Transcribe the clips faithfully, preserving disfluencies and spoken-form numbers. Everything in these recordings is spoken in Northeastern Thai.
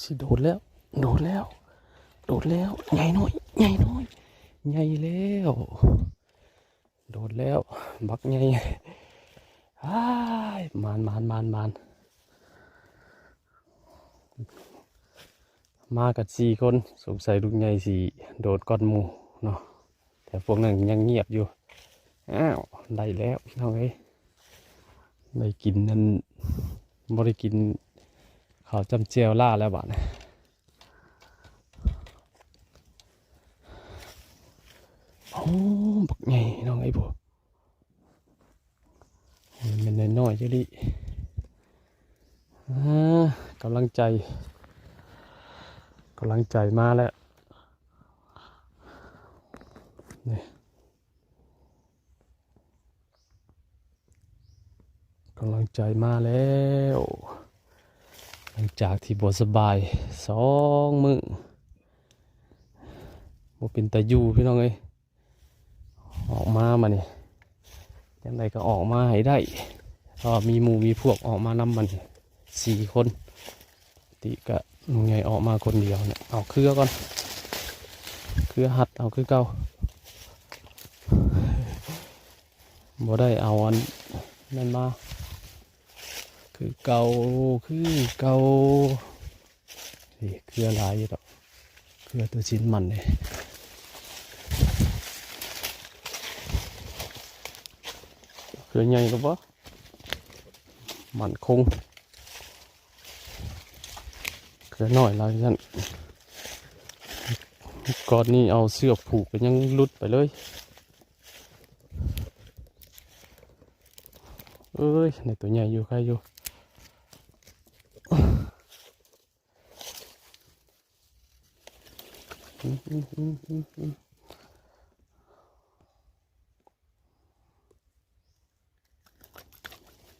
สิโดดแล้ว โดดแล้ว โดดแล้ว ใหญ่น้อย ใหญ่น้อย ใหญ่แล้ว โดดแล้ว บักใหญ่ อ้าย มาน มาน มาน มาน มากันสี่คน สงสัยลุงใหญ่สิโดดก่อนหมู่เนาะ แต่พวกนั้นยังเงียบอยู่ อ้าว ได้แล้วพี่น้องเอ้ย ได้กินนั่น บ่ได้กินข้าวจ้ำแจ่วล่าแล้วบาดนี้ โอ้ บักใหญ่น้องไอ้พวก มันน้อยๆอยู่ดิ อ่า กำลังใจ กำลังใจมาแล้ว นี่ กำลังใจมาแล้ว หลังจากที่บ่สบายสองมื้อ บ่เป็นตาอยู่พี่น้องเอ้ย ออกมามานี่ จังใดก็ออกมาให้ได้ เพราะมีหมู่มีพวกออกมานำมันสี่คน ติกะลุงใหญ่ออกมาคนเดียวเนี่ย เอาเครือก่อน เครือหัดเอาคือเก่า บ่ได้เอาอันนั่นมา คือเก่า คือเก่า นี่เครือหลายอยู่ดอก เครือตัวชิ้นมันนี่ เครือใหญ่ก็บ่ มั่นคง เครือน้อยหลายซั่น ก่อนนี้เอาเสื้อผูกก็ยังหลุดไปเลย เอ้ย ในตัวใหญ่อยู่ ใครอยู่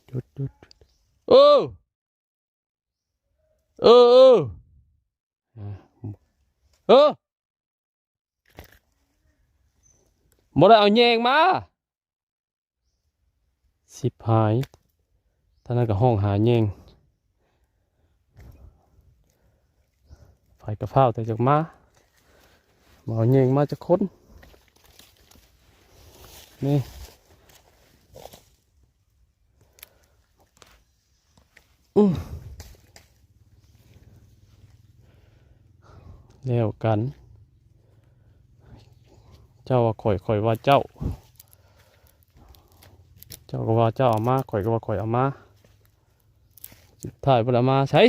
หยุด หยุด เออ เออ เออ เออ บ่ได้เอาแยงมา สิบหาย ท่านนั้นก็ห้องหาแยง ไผกะฟ้าวแต่จักมา บ่เอาแยงมาจักคน นี่ อืม แล้วกัน เจ้าว่าข่อย ข่อยว่าเจ้า เจ้าก็ว่าเจ้าเอามา ข่อยก็ว่าข่อยเอามา สุดท้ายบ่ได้เอามา ใส่